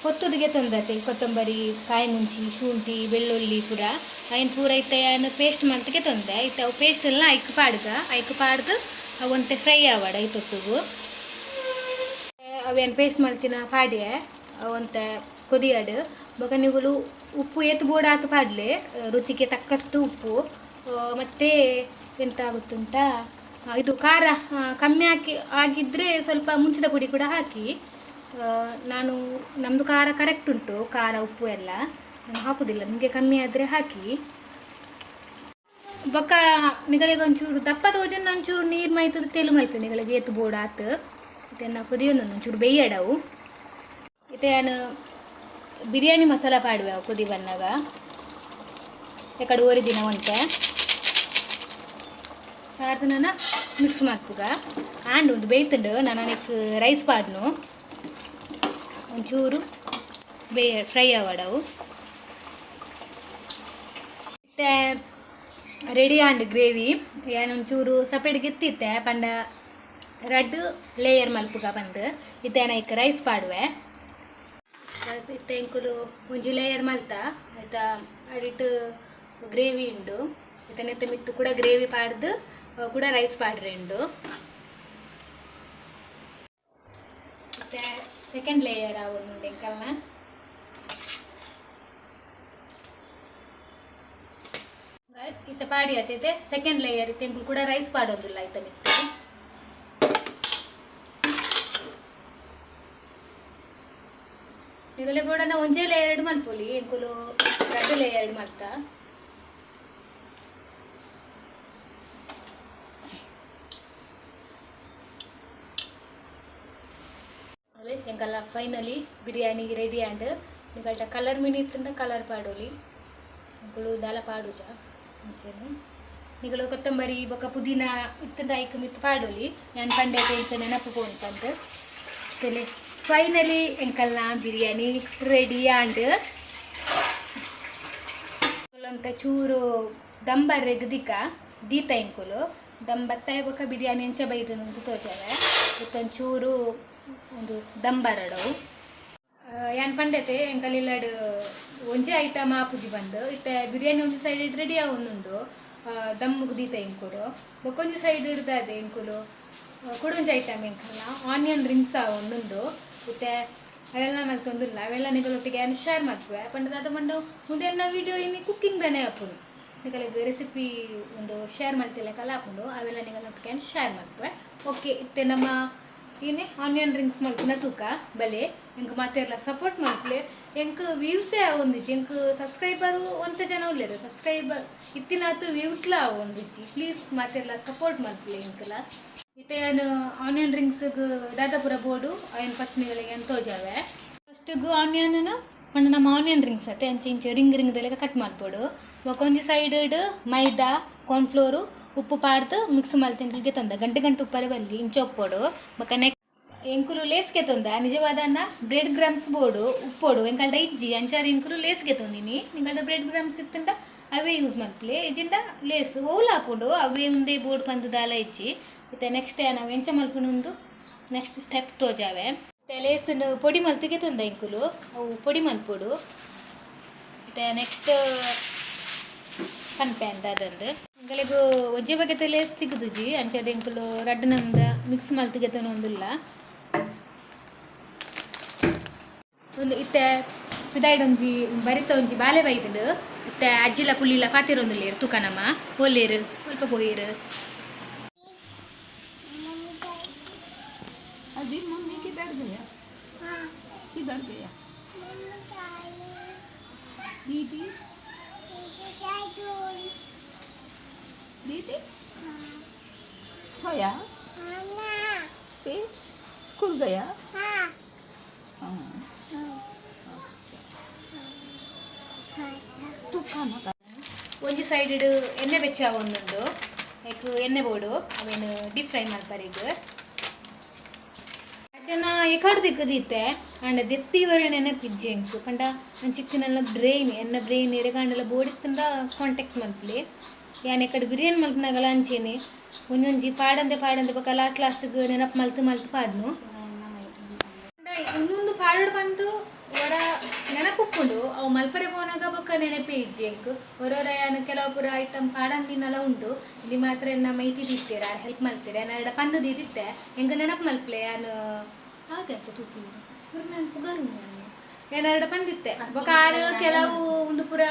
ಪೊತ್ತುದಿಗೆ ತೊಂದತೆ, ಕೊತ್ತಂಬರಿ, ಕಾಯಿ ಮುಂಚಿ, ಶುಂಠಿ, ಬೆಳ್ಳುಳ್ಳಿ ಪೂರ ಐನ್ ಪೂರ ಇತ್ತೆ ಯಾನ್ ಪೇಸ್ಟ್ ಮಲ್ತಿಗೆ ತೊಂದೆ. ಇತ್ತೆ ಅವು ಪೇಸ್ಟ್ ಎಲ್ಲ ಐಕ್ ಪಾಡ್ಗ. ಐಕ್ ಪಾಡ್ದು ಅವು ಒಂತೆ ಫ್ರೈ ಆವಡ ಐತೊಟ್ಟುಗು. ಅವೇನು ಪೇಸ್ಟ್ ಮಲ್ತಿನ ಪಾಡ್ಯೆ, ಒಂತೆ ಕೊದಿಯಾಡು. ಬೊಕ ನಿಗುಲು ಉಪ್ಪು ಏತ್ ಬೋಡ ಆತು ಪಾಡ್ಲೆ, ರುಚಿಗೆ ತಕ್ಕಷ್ಟು ಉಪ್ಪು. ಮತ್ತೆ ಎಂತ ಆಗುತ್ತುಂಟ, ಇದು ಖಾರ ಕಮ್ಮಿ ಹಾಕಿ ಆಗಿದ್ದರೆ ಸ್ವಲ್ಪ ಮುಂಚಿದ ಪುಡಿ ಕೂಡ ಹಾಕಿ. ನಾನು ನಮ್ಮದು ಖಾರ ಕರೆಕ್ಟ್ ಉಂಟು, ಖಾರ ಉಪ್ಪು ಎಲ್ಲ ನಾನು ಹಾಕುದಿಲ್ಲ. ನಿಮಗೆ ಕಮ್ಮಿ ಆದರೆ ಹಾಕಿ. ಬೊಕ್ಕ ನಿಗಲಿಗೆ ಒಂಚೂರು ದಪ್ಪ ತೋಜನ್ ಒಂಚೂರು ನೀರು ಮೈತದ ತೆಲು ಮಲ್ಪೆ, ನಿಗಳಿಗೆ ಏತು ಬೋಡ ಆತು. ಇದನ್ನು ಕುದಿಯೊಂದು ಒಂಚೂರು ಬೇಯಡವು. ಇತ್ತೆ ನಾನು ಬಿರಿಯಾನಿ ಮಸಾಲ ಪಾಡುವೆ ಅವು ಕುದಿ ಬನ್ನಾಗ. ಎಕಡೆ ಓರಿದಿನ ಒಂತೆ ಅದು ನಾನು ಮಿಕ್ಸ್ ಮಲ್ಪುಗ. ಆಂಡ್ ಒಂದು ಬೇಯ್ತುಂಡು. ನಾನು ನೆಕ್ ರೈಸ್ ಪಾಡ್ನು. ಒಂಚೂರು ಬೇಯ ಫ್ರೈ ಆವಡವು. ಇತ್ತೆ ರೆಡಿ ಆಂಡ್ ಗ್ರೇವಿ. ಯಾನ್ ಒಂಚೂರು ಸಪ್ರೇಟ್ ಗೆತ್ತಿತ್ತೆ ಪಂಡ ರಡ್ಡ್ ಲೇಯರ್ ಮಲ್ಪುಗ ಬಂದು. ಇತ್ತೆ ಐಕ್ ರೈಸ್ ಪಾಡುವೆ. ರೈಸ್ ಇತ್ತೆ ಎಂಕುಲು ಒಂಜಿ ಲೇಯರ್ ಮಲ್ತ ಆಯ್ತಾ, ಅಡಿಟ್ ಗ್ರೇವಿ ಉಂಡು. ಇತ್ತೆ ನೆತ್ತ ಮಿತ್ತು ಕೂಡ ಗ್ರೇವಿ ಪಾಡ್ದು ಕೂಡ ರೈಸ್ ಪಾಡ್ರೆ ಉಂಡು. ಇತ್ತೆ ಸೆಕೆಂಡ್ ಲೇಯರ್ ಆವೊಂದುಂಡು ಎಂಕಲ್ನ. ಇತ್ತೆ ಪಾಡಿ ಆತೈತೆ ಸೆಕೆಂಡ್ ಲೇಯರ್. ಇತ್ತೆ ಎಂಕುಲು ಕೂಡ ರೈಸ್ ಪಾಡೊಂದುಲ್ಲ ಐತ ಮಿತ್ತು. ನಿಗಲೆ ಬೋಡನ ಒಂಜೇ ಲೇಯರ್ ಮಲ್ಪೊಲಿ, ಎಂಕುಲು ರಡ್ಡ್ ಲೇಯರ್ ಮಲ್ತ. ಎಂಕಲ್ಲ ಫೈನಲಿ ಬಿರಿಯಾನಿ ರೆಡಿ ಆಂಡ್. ನಿಗಲ್ಟ ಕಲರ್ ಮಿನಿ ಇತ್ತಂಡ ಕಲರ್ ಪಾಡೊಲಿ. ಎಂಕುಲು ದಾಲ ಪಾಡುಜ ಅಂಚೆನೆ. ನಿಗಲು ಕೊತ್ತಂಬರಿ ಬೊಕ್ಕ ಪುದೀನ ಇತ್ತಂಡ ಐಕ್ ಮಿತ್ತ್ ಪಾಡೊಲಿ. ಯಾನ್ ಪಂಡೆ ಇತ್ತ ನೆನಪು ಪೋನ್ ಪಂದ್. ಫೈನಲಿ ಎಂಕಲ್ನ ಬಿರಿಯಾನಿ ರೆಡಿ ಆಂಡ್. ಅಂತ ಚೂರು ದಮ್ ಬರ್ರೆಗ್ ದಿಕ್ಕ ದೀತ. ಎಂಕುಲು ದಮ್ ಬತ್ತಾಯ ಬೊಕ್ಕ ಬಿರಿಯಾನಿ ಎಂಚ ಬೈದನು ತೋಜಾವೆ. ಚೂರು ಒಂದು ದಮ್ ಬರಡವು. ಯಾನ್ ಪಂಡೆತೆ ಎಂಕಲ್ ಇಲ್ಲಡ್ ಒಂಜಿ ಐಟಮ್ ಆಪುಜಿ ಬಂದು. ಇತ್ತೆ ಬಿರಿಯಾನಿ ಒಂಜಿ ಸೈಡ್ ರೆಡಿ ಆವೊಂದುಂಡು, ದಮ್ಮುಗು ದೀತ ಎಂಕುಲು. ಬೊಕ್ಕೊಂಜಿ ಸೈಡ್ ಇಡ್ದಾದೆ ಎಂಕುಲು ಕುಡೊಂಜಿ ಐಟಮ್ ಎಂಕಲ್ನ ಆನಿಯನ್ ರಿಂಗ್ಸ್ ಆವೊಂದುಂಡು. ಇತ್ತೆ ಅವೆಲ್ಲ ಮಲ್ತೊಂದುಲ್ಲ. ಅವೆಲ್ಲ ನಿಗಲೊಟ್ಟಿಗೆ ಯಾನ್ ಶೇರ್ ಮಲ್ಪುವೆ. ಪಂಡ ದಾದ ಪಂಡ ಮುಂದೆ ಎನ್ನ ವಿಡಿಯೋ ಇನಿ ಕುಕ್ಕಿಂಗ್ ದಾನೆ ಆಪುಂಡು. ನಿಕಲೆಗ್ ರೆಸಿಪಿ ಒಂದು ಶೇರ್ ಮಲ್ತಿಲೆಕಲ ಆಪುಂಡು. ಅವೆಲ್ಲ ನಿಗಲೊಟ್ಟಿಗೆ ಯಾನ್ ಶೇರ್ ಮಲ್ಪುವೆ. ಓಕೆ, ಇತ್ತೆ ನಮ್ಮ ಏನೇ ಆನಿಯನ್ ರಿಂಗ್ಸ್ ಮಲ್ಪುನ ತೂಕ ಬಲೆ. ಎಂಕ್ ಮಾತೆರ್ಲ ಸಪೋರ್ಟ್ ಮಲ್ಪುಲೆ. ಎಂಕ್ ವ್ಯೂಸೇ ಆವೊಂದಿಜ್ಜಿ. ಎಂಕ್ ಸಬ್ಸ್ಕ್ರೈಬರ್ ಒಂತೆ ಜನ ಉಲ್ಲೆರ್, ಸಬ್ಸ್ಕ್ರೈಬರ್ ಇತ್ತಿನಾತ್ ವ್ಯೂಸ್ಲ ಆವೊಂದಿಜ್ಜಿ. ಪ್ಲೀಸ್ ಮಾತೆರ್ಲ ಸಪೋರ್ಟ್ ಮಲ್ಪುಲೆ ಎಂಕ್ಲ. ಇತ್ತೆ ಯಾನ್ ಆನಿಯನ್ ರಿಂಗ್ಸ್ಗ್ ದಾದ ಪೂರ ಬೋಡು ಅವೆನ್ ಫಸ್ಟ್ ನಿಗಲೆಗ್ ಯಾನ್ ತೋಜಾವೆ. ಫಸ್ಟ್ಗ್ ಆನಿಯನ್ ಪಂಡ ನಮ್ಮ ಆನಿಯನ್ ರಿಂಗ್ಸ್ ಅತ್ತೆ, ಅಂಚೆ ಇಂಚೆ ರಿಂಗ್ ರಿಂಗ್ ದಲೆಕ ಕಟ್ ಮಲ್ಪೊಡು. ಬೊಕ ಒಂಜಿ ಸೈಡ್ ಮೈದಾ, ಕಾರ್ನ್ಫ್ಲೋರು, ಉಪ್ಪು ಪಾಡ್ದು ಮಿಕ್ಸ್ ಮಲ್ತ್ ತಂದ. ಗಂಟೆ ಗಂಟೆ ಉಪ್ಪರೆ ಬಲ್ಲಿ, ಇಂಚ ಉಪ್ಪೊಡು. ಬೊಕ ನೆಕ್ಸ್ಟ್ ಎಂಕುಲು ಲೇಸ್ಗೆ ತೊಂದ. ನಿಜವಾದ ಬ್ರೆಡ್ ಗ್ರಾಮ್ಸ್ ಬೋಡು, ಉಪ್ಪೋಡು. ಎಂಕಲ್ಡ ಇಜ್ಜಿ, ಅಂಚಾದ ಎಂಕುಲು ಲೇಸ್ಗೆ ತೊಂದಿನಿ. ನಿಂಕಲ್ಡ ಬ್ರೆಡ್ ಗ್ರಾಮ್ಸ್ ಇತ್ತಂಡ ಅವೇ ಯೂಸ್ ಮಲ್ಪುಲೆ, ಇಜ್ಜಿಂಡ ಲೇಸ್ ಓಲ್ ಆಪುಂಡು. ಅವೇ ಉಂದೇ ಬೋಡು ಪಂದ್ ದಾಲ ಇಜ್ಜಿ. ಇತ್ತೆ ನೆಕ್ಸ್ಟ್ ನಾವು ಎಂಚ ಮಲ್ಪುನುಂದು ನೆಕ್ಸ್ಟ್ ಸ್ಟೆಪ್ ತೋಜಾವೆ. ಇತ್ತೆ ಲೇಸನ್ನು ಪೊಡಿ ಮಲ್ತಿಗೆ ತೊಂದ ಎಂಕುಲು. ಅವು ಪೊಡಿ ಮಲ್ಪೊಡು. ಇತ್ತೆ ನೆಕ್ಸ್ಟ್ ಪನ್ಪೆ ಅಂದಾದಂದು ಎಂಕಲೆಗ್ ಒಂಜೆ ಬಗೆತ ಲೇಸ್ ತಿಕ್ಕುದುಜಿ. ಅಂಚಾದ್ ಎಂಕುಲು ರಡ್ಡ್ ನಮ್ದ ಮಿಕ್ಸ್ ಮಲ್ತ್ ಗೆತೊನೊಂದುಲ್ಲ. ಉಂದು ಇತ್ತೆ ಪಿದಾಯ್ಡ್ ಒಂಜಿ ಬರಿತ ಒಂಜಿ ಬಾಲೆ ಬೈದ್ಂಡ್. ಇತ್ತೆ ಅಜ್ಜಿಲ ಪುಲ್ಲಿಲ ಪಾತೆರೊಂದುಲ್ಲೆರ್. ತೂಕ ನಮ ಓಲ್ಲೆರ್, ಒಲ್ಪ ಪೋಯೆರ್? अभी मम्मी किधर गया? किधर गया? दीदी, दीदी सोया, फिर स्कूल गया? हाँ, तू खाना खा. ಒಂಜಿ ಸೈಡ್ ಎಣ್ಣೆ ಬೆಚ್ಚ ಆವೊಂದುಂಡು. ಐಕ್ ಎಣ್ಣೆ ಬೋಡು, ಅವೆನ್ ಡೀಪ್ ಫ್ರೈ ಮಲ್ಪರೆಗ್. ಅಜ್ಜನ ಎಕಡ್ ದಿಕ್ಕದಿತ್ತೆ ಆಂಡ ದೆತ್ತಿ ವರ ನೆನಪಿಜ್ಜಿ ಎಂಕ್. ಪಂಡ ಅಂಚಿತ್ತಿನೆಲ್ಲ ಬ್ರೈನ್, ಎನ್ನ ಬ್ರೈನ್ ಎರೆಗಾಂಡಲ ಬೋಡಿತ್ತಂಡ ಕಾಂಟ್ಯಾಕ್ಟ್ ಮಲ್ಪಲೆ. ಯಾನ್ ಎಕಡೆ ಬಿರಿಯಾನಿ ಮಲ್ಪನಾಗಲ ಅಂಚೆನೆ ಒಂಜೊಂಜಿ ಪಾಡಂದೆ ಪಾಡಂದೆ ಬೊಕ ಲಾಸ್ಟ್ ಲಾಸ್ಟ್ಗ್ ನೆನಪು ಮಲ್ತ್ ಮಲ್ತ್ ಪಾಡ್ನು. ಒಂದೊಂದು ಪಾಡೋಡು ಬಂತು ಒರ ನೆನಪುಪ್ಪುಂಡು. ಅವು ಮಲ್ಪರೆ ಪೋನಾಗ ಬೊಕ್ಕ ನೆನಪೇ ಇಜ್ಜಿ ಎಂಕ್. ಒರೊರ ಯಾನ್ ಕೆಲವು ಪೂರ ಐಟಮ್ ಪಾಡಂದಿನಲ ಉಂಡು. ಇಲ್ಲಿ ಮಾತ್ರ ಎನ್ನ ಮೈತಿ ದೀತೆರ್, ಆರ್ ಹೆಲ್ಪ್ ಮಲ್ತೆರ್. ಯಾನ್ ಅರೆಡ ಪಂದ್ ದೀದಿತ್ತೆ, ಎಂಕ್ ನೆನಪು ಮಲ್ಪಲೆ. ಯಾನ್ ಆತೆ ಅಂಚ ತೂಪಿನಿ ನಾನು ಪುಗರುಂಡು. ಯಾನ್ ಅರೆಡ ಪಂದಿತ್ತೆ, ಬೊಕ್ಕ ಆರ್ ಕೆಲವು ಉಂದು ಪೂರ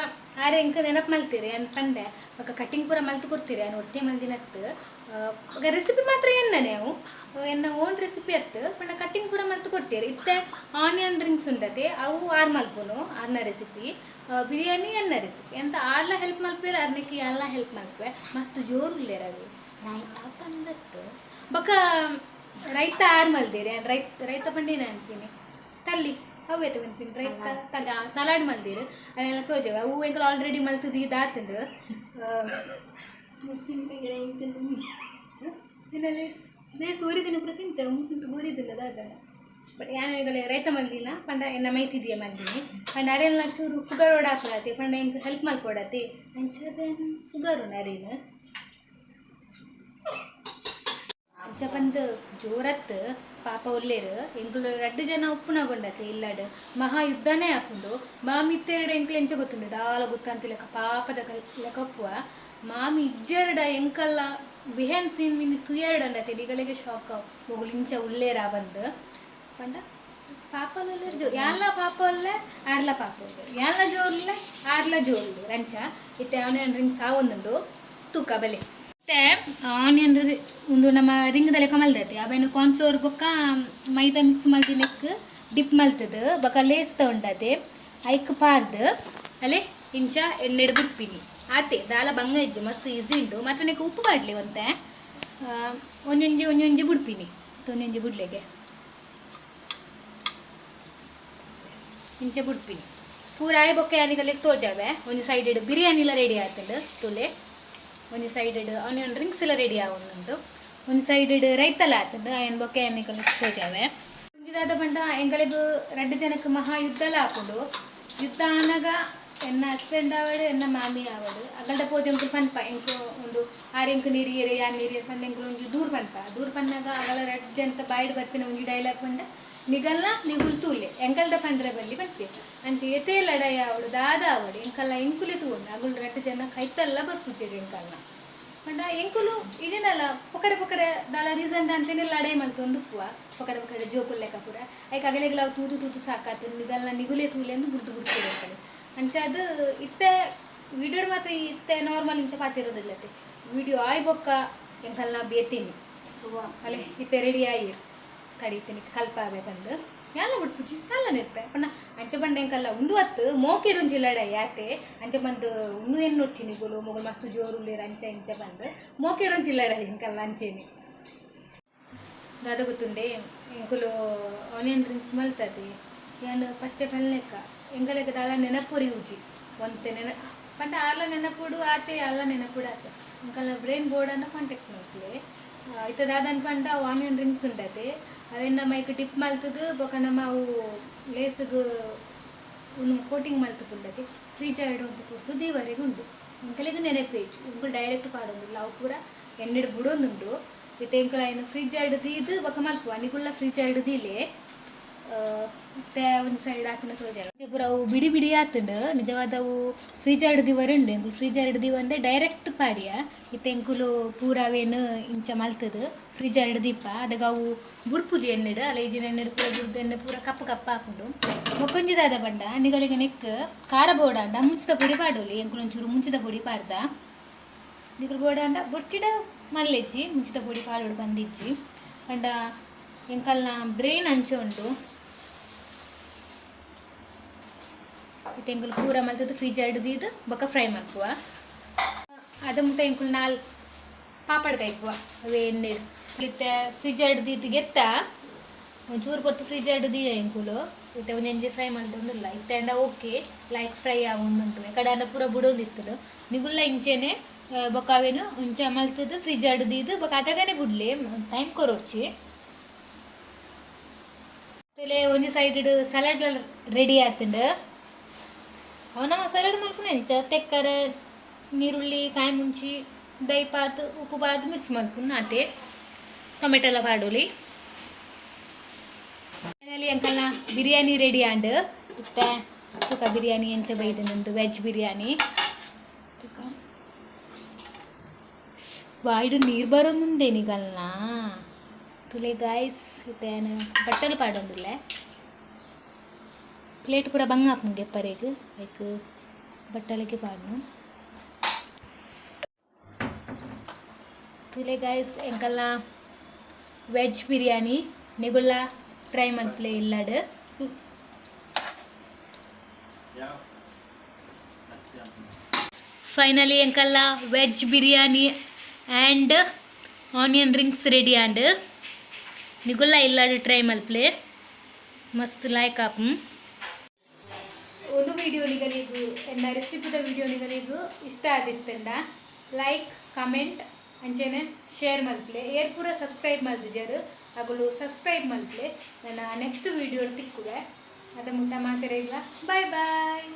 ಆರ್ ಎಂಕ್ ನೆನಪು ಮಲ್ತೆರ್. ಯಾನ್ ಪಂಡೆ, ಬೊಕ್ಕ ಕಟಿಂಗ್ ಪೂರ ಮಲ್ತ್ ಕೊಡ್ತೀರಿ, ಯಾನ್ ಒರ್ತಿ ಮಲ್ದಿನತ್ತು. ಬೊಕ್ಕ ರೆಸಿಪಿ ಮಾತ್ರ ಎನ್ನನೆ, ಅವು ಎನ್ನ ಓನ್ ರೆಸಿಪಿ ಅತ್ತು. ಪಂಡ ಕಟಿಂಗ್ ಪೂರ ಮಲ್ತ್ ಕೊಡ್ತೀರಿ. ಇತ್ತೆ ಆನಿಯನ್ ರಿಂಗ್ಸ್ ಉಂಡತೆ, ಅವು ಆರ್ ಮಲ್ಪುನು, ಆರ್ನ ರೆಸಿಪಿ. ಬಿರಿಯಾನಿ ಎನ್ನ ರೆಸಿಪಿ ಅಂತ. ಆರ್ಲ ಹೆಲ್ಪ್ ಮಲ್ಪೇರು, ಅರ್ನಕ್ಕೆ ಎಲ್ಲ ಹೆಲ್ಪ್ ಮಲ್ಪೆ. ಮಸ್ತ್ ಜೋರು ಉಲ್ಲೇರ್ ಅದು ಪಂದತ್ತು. ಬೊಕ್ಕ ರೈತ ಆರ್ ಮಲ್ದೇರಿ. ರೈತ ರೈತ ಪಂಡೇನ ಅನ್ಪಿನಿ ತಲ್ಲಿ ಅವೇತ ಪನ್ಪಿನಿ ರೈತ ತಲ್ಲಿ ಸಲಾಡ್ ಮಲ್ದೇರು. ಅವೆಲ್ಲ ತೋಜವ. ಅವು ಎಂಕುಲು ಆಲ್ರೆಡಿ ಮಲ್ತದು ಇದಾತಂದು. ಲೇಸ್ ಲೇಸ್ ಊರಿದಿನ ಪೂರ ತಿಂತೆ ಮುಸುಂಟು ಊರಿದಿಲ್ಲ ದಾದನ. ಬಟ್ ಯಾನ್ ಈಗಲೇ ರೈತ ಮಲ್ದಿನ ಪಂಡ ಎನ್ನ ಮೈತಿದಿಯ ಮಲ್ದಿನಿ. ಪಂಡ ಅರೆಲ್ಲ ಚೂರು ಪುಗರೋಡ ಹಾಕಲಾತಿ, ಪಂಡ ಎಂಕ್ ಹೆಲ್ಪ್ ಮಲ್ಪೊಡತಿ. ಅಂಚಾದ ಪುಗರು ನರೇನು ಅಂಚ ಪಂದ್ ಜೋರತ್ ಪಾಪ ಉಲ್ಲೇರು. ಎಂಕುಲು ರಡ್ಡ್ ಜನ ಉಪ್ಪುನಗೊಂಡತೆ ಇಲ್ಲಡ್ ಮಹಾ ಯುದ್ಧನೇ ಆಪುಂಡು. ಮಾಮಿ ಇತ್ತೆರಡ ಎಂಕ್ಲು ಎಂಚ ಗೊತ್ತುಂಡು, ದಾಲ ಗೊತ್ತಂತ ಲೆಕ್ಕ ಪಾಪದ ಲೆಕ್ಕ ಉಪ್ಪುವ. ಮಾಮಿ ಇಜ್ಜೆರಡ ಎಂಕಲ್ಲ ಬಿಹೈಂಡ್ ಸೀನ್ ಮಿನಿ ತುಯೆರಡ ಅಂದತೆ ನಿಗಲೆಗೆ ಶಾಕ್ ಅವು, ಮೊಗುಲು ಇಂಚ ಉಲ್ಲೇರ ಬಂದು. ಪಂಡ ಪಾಪ ಉಲ್ಲೇರು ಜೋ ಯಾನ್ಲ ಪಾಪ ಉಲ್ಲೆ, ಆರ್ಲ ಪಾಪ ಉಲ್ಲೆ, ಯಾನ್ಲ ಜೋರ್ಲೆ, ಆರ್ಲ ಜೋರ್ಲು ರಂಚ. ಇತ್ತೆ ಆನಿಯನ್ ರಿಂಗ್ಸ್ ಆವೊಂದುಂಡು, ತೂಕ ಬಲೆ. ಇತ್ತೆ ಆನಿಯನ್ ಉಂದು ನಮ್ಮ ರಿಂಗ್ದ ಲೆಕ್ಕ ಮಲ್ದತಿ. ಅವೇನು ಕಾರ್ನ್ಫ್ಲೋರ್ ಬೊಕ್ಕ ಮೈದಾ ಮಿಕ್ಸ್ ಮಲ್ತಿ ಲೆಕ್ಕ ಡಿಪ್ ಮಲ್ತದು. ಬೊಕ್ಕ ಲೇಸ್ ತಗೊಂಡದೆ, ಐಕ್ ಪಾರ್ದ್ ಅಲೆ ಇಂಚ ಎಣ್ಣೆಡ್ ಬುಡ್ಪಿನಿ, ಆತೆ. ದಾಲ ಬಂಗ ಇಜ್ಜಿ, ಮಸ್ತ್ ಈಸಿ ಉಂಟು. ಮಾತ್ರ ನೆಕ್ ಉಪ್ಪು ಪಾಡ್ಲಿ ಒಂತೆ. ಒಂಜೊಂಜಿ ಒಂಜೊಂಜಿ ಬುಡ್ಪಿನಿ. ಒಂಜೊಂಜಿ ಬುಡ್ಲೆಗೆ ಇಂಚ ಬುಡ್ಪಿನಿ ಪೂರ ಆಯ್. ಬೊಕ್ಕ ಯಾನಿಗಲೆಗ್ ತೋಜಾವೆ. ಒಂಜಿ ಸೈಡ್ ಬಿರಿಯಾನಿಲ ರೆಡಿ ಆತಂಡು ತುಲೆ. ಒಂಜಿ ಸೈಡ್ ಆನಿಯನ್ ರಿಂಗ್ಸ್ ಎಲ್ಲ ರೆಡಿ ಆವೊಂದುಂಡು. ಒಂಜಿ ಸೈಡ್ ರೈತಲ ಆತಂಡು. ಆಯನ್ ಬೊಕ್ಕ ಯಾನಿಗಲೆಗ್ ತೋಜಾವೆ. ಒಂಜಿ ದಾದ ಪಂಡ ಎಂಕಲೆಗ್ ರಡ್ಡ್ ಜನಕ್ಕೆ ಮಹಾ ಯುದ್ಧಲ ಆಪುಂಡು. ಯುದ್ಧ ಆನಗ ಎನ್ನ ಹಸ್ಬೆಂಡ್ ಆವಡ್, ಎನ್ನ ಮಾಮಿ ಆವಡ್, ಅಗಲ್ದ ಪೋದು ಎಂಕುಲು ಪನ್ಪ, ಎಂಕು ಒಂದು ಆರ್ ಎಂಕು ನೀರಿಯರೆ, ಯಾನ್ ನೀರಿಯರೆ ಪಂಡ ಎಂಕುಲು ಒಂಜಿ ದೂರ್ ಪನ್ಪ. ದೂರ್ ಪನ್ನಾಗ ಅಗಲ ರಡ್ಡ್ ಜನತ ಬಾಯಿಡ್ ಬರ್ಪಿನ ಒಂಜಿ ಡೈಲಾಗ್ ಪಂಡ, ನಿಗಲ್ನ ನಿಗುಲ್ ತೂಲೆ, ಎಂಕಲ್ದ ಪಂಡ್ರೆ ಬಲ್ಲಿ ಪನ್ಪೆ. ಅಂಚ ಏತೇ ಲಡಾಯಿ ಆವಡ್, ದಾದ ಆವಡ್, ಎಂಕಲ್ಲ ಎಂಕುಲೆ ತೂವೊಂಡು. ಅಗುಲು ರಡ್ಡ್ ಜನ ಕೈತಲ್ಲ ಬರ್ಪುಜೆರ್ ಎಂಕಲ್ನ. ಪಂಡ ಎಂಕುಲು ಇದೇನಲ್ಲ ಪೊಕಡೆ ಪೊಕಡೆ ದಾಲ ರೀಸನ್ ಅಂತಾನೆ ಲಡಾಯಿ ಮಲ್ತೊಂದು ಉಪ್ಪುವ, ಪೊಕಡೆ ಪೊಕಡೆ ಜೋಕುಲ್ ಲೆಕ್ಕ ಪೂರ. ಐಕ್ ಅಗಲೆಗ್ಲ ಅವು ತೂದು ತೂದು ಸಾಕಾತು, ನಿಗಲ್ನ ನಿಗುಲೆ ತೂಲೆ ಅಂದ್ ಬುಡ್ದು ಬುಡ್ಪೆರ್ ಎಂಕಲೆ. ಅಂಚ ಅದು ಇತ್ತೆ ವಿಡಿಯೋ ಮಾತ್ರ ಇತ್ತೆ ನಾರ್ಮಲ್ ಇಂಚ ಪಾತಿರೋದಿಲ್ಲತೆ. ವಿಡಿಯೋ ಆಯ್ ಬೊಕ್ಕ ಎಂಕಲ್ನ ಬೇತೀನಿ. ಅಲೆ ಇತ್ತೆ ರೆಡಿ ಆಯಿ ತಡಿ ಕಲ್ಪಾವೆ ಬಂದು ಯಾಲ ಬಿಡ್ಪುಜಿ ಅಲ್ಲ ನೆರ್ಪೆ. ಪಂಡ ಅಂಚ ಬಂಡ ಎಂಕಲ್ಲ ಉಂದು ಅತ್ತು ಮೋಕೆಡ್ ಒಂಜಿ ಲಡಾಯಿ ಆತೆ. ಅಂಚ ಬಂದು ಉಂದು ಎನ್ನು ನೋಡ್ಚಿ ನಿಗುಲು ಮೊಗುಲು ಮಸ್ತ್ ಜೋರು ಉಲ್ಲೇರ್ ಅಂಚ ಇಂಚ ಬಂದು ಮೋಕೆಡ್ ಒಂಜಿ ಲಡಾಯಿ ಎಂಕಲ್ಲ ಅಂಚೇನೆ. ದಾದ ಗೊತ್ತುಂಡೆ, ಎಂಕುಲು ಆನಿಯನ್ ರಿಂಗ್ಸ್ ಮಲ್ತದೆ. ಯಾನ್ ಫಸ್ಟೇ ಪಲ್ಲೆಕ್ಕ ಎಂಕಲೆಗ್ ದಾಲ ನೆನಪುರಿ ಉಜಿ ಒಂತೆ ನೆನ ಪಂಡ ಆರ್ಲ ನೆನಪುಡು ಆತೆ, ಆರ್ಲ ನೆನಪುಡು ಆತೆ. ಎಂಕಲ್ನ ಬ್ರೈನ್ ಬೋರ್ಡನ್ನು ಕಾಂಟ್ಯಾಕ್ಟ್ ಮಲ್ಪುಲೆ. ಇತ್ತೆ ದಾದನ್ ಪಂಡ ಅವು ಆನಿಯನ್ ರಿಂಗ್ಸ್ ಉಂಡತೆ, ಅವೆನ್ ನಮ್ಮ ಐಕ್ ಡಿಪ್ ಮಲ್ತದು. ಬೊಕ ನಮ್ಮ ಅವು ಲೇಸ್ಗ್ ಉಂದು ಕೋಟಿಂಗ್ ಮಲ್ತುಂಡತೆ. ಫ್ರೀಜರ್ ಒಂತೆ ಪೊರ್ತು ದೀವರೆಗ್ ಉಂಡು. ಎಂಕಲೆಗ್ ನೆನಪೇ ಇಜ್ಜಿ. ಎಂಕುಲು ಡೈರೆಕ್ಟ್ ಪಾಡೊಂದುಲ್ಲ, ಅವು ಪೂರ ಎಣ್ಣೆಡ್ ಬುಡೊಂದುಂಡು. ಇತ್ತೆ ಎಂಕುಲು ಐನ್ ಫ್ರಿಜ್ ದೀದ್ ಬೊಕ ಮಲ್ಪುವ. ನಿಕುಲ್ಲ ಫ್ರಿಜ್ ದೀಲೆ. ಇತ್ತೆ ಒಂಜಿ ಸೈಡ್ ಹಾಕಿನ ತೋಜಲ್ಲ. ಪೂರ ಅವು ಬಿಡಿ ಬಿಡಿ ಆತುಂಡು. ನಿಜವಾದ ಅವು ಫ್ರೀಜರ್ ದಿವರುಂಡು. ಎಂಕುಲು ಫ್ರೀಜರ್ ದಿವಂದೆ ಡೈರೆಕ್ಟ್ ಪಾಡಿಯ. ಇತ್ತೆ ಎಂಕುಲು ಪೂರವೇನು ಇಂಚ ಮಲ್ತದು ಫ್ರೀಜರ್ ದೀಪ. ಅದಗ ಅವು ಬುಡ್ಪುಜಿ ಎಣ್ಣೆಡು ಅಲ್ಲ ಈಜಿನ ಎಣ್ಣೆಡು ಪೂರ ಬುಡ್ದು ಎಣ್ಣೆ ಪೂರ ಕಪ್ಪು ಕಪ್ಪು ಆಪುಂಡು. ಬೊಕ್ಕೊಂಜಿದಾದ ಪಂಡ ನಿಗಲಿಗೆ ನೆಕ್ ಖಾರ ಬೋಡಾಂಡ ಮುಂಚಿದ ಪೊಡಿ ಪಾಡೋಲಿ. ಎಂಕುಲು ಒಂಚೂರು ಮುಂಚಿದ ಪೊಡಿ ಪಾಡ್ದ. ನಿಕುಲು ಬೋಡಾಂಡ ಬೊರ್ಚಿಡ ಮಲ್ಲೆಜ್ಜಿ ಮುಂಚಿದ ಪೊಡಿ ಪಾಡೋಡು ಬಂದಿಜ್ಜಿ. ಪಂಡ ಎಂಕಲ್ನ ಬ್ರೈನ್ ಅಂಚ ಉಂಡು. ಇತ್ತೆ ಎಂಕುಲು ಪೂರ ಮಲ್ತದ್ದು ಫ್ರೀಜರ್ ದೀದ್ ಬೊಕ್ಕ ಫ್ರೈ ಮಲ್ಪುವ. ಅದ ಮುಟ್ಟ ಎಂಕುಲು ನಾಲ್ ಪಾಪಡ್ ಕೈಪುವ ಅವೇ ಎಣ್ಣೆ. ಇತ್ತೆ ಫ್ರಿಜ್ ದೀದ್ ಗೆತ್ತ ಒಂಚೂರು ಪೊರ್ತು ಫ್ರಿಜ್ ದೀಯ ಎಂಕುಲು. ಇತ್ತೆ ಒಂಜೊಂಜಿ ಫ್ರೈ ಮಲ್ತೊಂದುಲ್ಲ. ಇತ್ತೆ ಅಂಡ ಓಕೆ ಲೈಕ್ ಫ್ರೈ ಆವೊಂದುಂಟು. ಎಕಡೆ ಅಂಡ ಪೂರ ಬುಡೊಂದಿತ್ತುಂಡು. ನಿಗುಲ್ಲ ಇಂಚೆನೆ ಬೊಕ್ಕ ಅವೇನು ಇಂಚ ಮಲ್ತದ್ದು ಫ್ರಿಜ್ ದೀದ್ ಬೊಕ್ಕ ಅದಗನೆ ಬುಡ್ಲೆ, ಟೈಮ್ ಕೊರೊಡ್ಚಿ. ತಲೆ ಒಂಜಿ ಸೈಡ್ ಸಲಾಡ್ ರೆಡಿ ಆತುಂಡು. ಅವು ನಮ್ಮ ಸಲಾಡ್ ಮಲ್ಪುನೆ ಇಂಚ ತೆಕ್ಕರೆ ನೀರುಳ್ಳಿ ಕಾಯಿ ಮುಂಚಿ ದೈ ಪಾತ್ ಉಪ್ಪು ಪಾತ್ ಮಿಕ್ಸ್ ಮಲ್ಪುನು ಆತೆ. ಟೊಮೆಟೊ ಎಲ್ಲ ಪಾಡೊಲಿ. ಫೈನಲಿ ಅಂಕಲ್ನ ಬಿರಿಯಾನಿ ರೆಡಿ ಆಂಡ್. ಇತ್ತೆ ತುಕ ಬಿರಿಯಾನಿ ಎಂಚ ಬೈದನಂದು ವೆಜ್ ಬಿರಿಯಾನಿ. ತುಕ ಬಾಯ್ಡ್ ನೀರು ಬರೋದುಂಡೆ ನಿಗಲ್ನ. ತುಲೆ ಗಾಯ್ಸ್, ಇತ್ತೆ ಯಾನ್ ಬಟ್ಟಲು ಪಾಡೊಂದುಲ್ಲೆ. ಪ್ಲೇಟ್ ಪೂರ ಬಂಗ ಆಪುಂಡು ಗೆಪ್ಪರೆಗ್. ಐಕ್ ಬಟ್ಟಲಿಗೆ ಪಾಡ್ನು. ತುಲೆ ಗಾಯ್ಸ್, ಎಂಕಲ್ನ ವೆಜ್ ಬಿರಿಯಾನಿ ನಿಗುಲ್ಲ ಟ್ರೈ ಮಲ್ಪುಲೆ ಇಲ್ಲಡ್. ಫೈನಲಿ ಎಂಕಲ್ಲ veg biryani and onion rings ready and. ನಿಗುಲ್ಲ ಇಲ್ಲಡ್ ಟ್ರೈ ಮಲ್ಪುಲೆ, ಮಸ್ತ್ ಲಾಯ್ಕ್ ಆಪುಂಡು. ಒಂದು ವಿಡಿಯೋ ನಿಗಲಿಗು ಎನ್ನ ರೆಸಿಪಿದ ವಿಡಿಯೋ ನಿಗಲಿಗು ಇಷ್ಟ ಆದಿತ್ತಂಡ ಲೈಕ್, ಕಮೆಂಟ್ ಅಂಚೆನೆ ಶೇರ್ ಮಲ್ಪುಲೆ. ಏರ್ ಪೂರ ಸಬ್ಸ್ಕ್ರೈಬ್ ಮಲ್ದಿಜರು ಅಗುಲು ಸಬ್ಸ್ಕ್ರೈಬ್ ಮಲ್ಪುಲೆ. ನನ್ನ ನೆಕ್ಸ್ಟ್ ವಿಡಿಯೋ ತಿಕ್ಕುವೆ. ಅದ ಮುಟ್ಟ ಮಾತೆರೆಗ್ಲ ಬಾಯ್ ಬಾಯ್.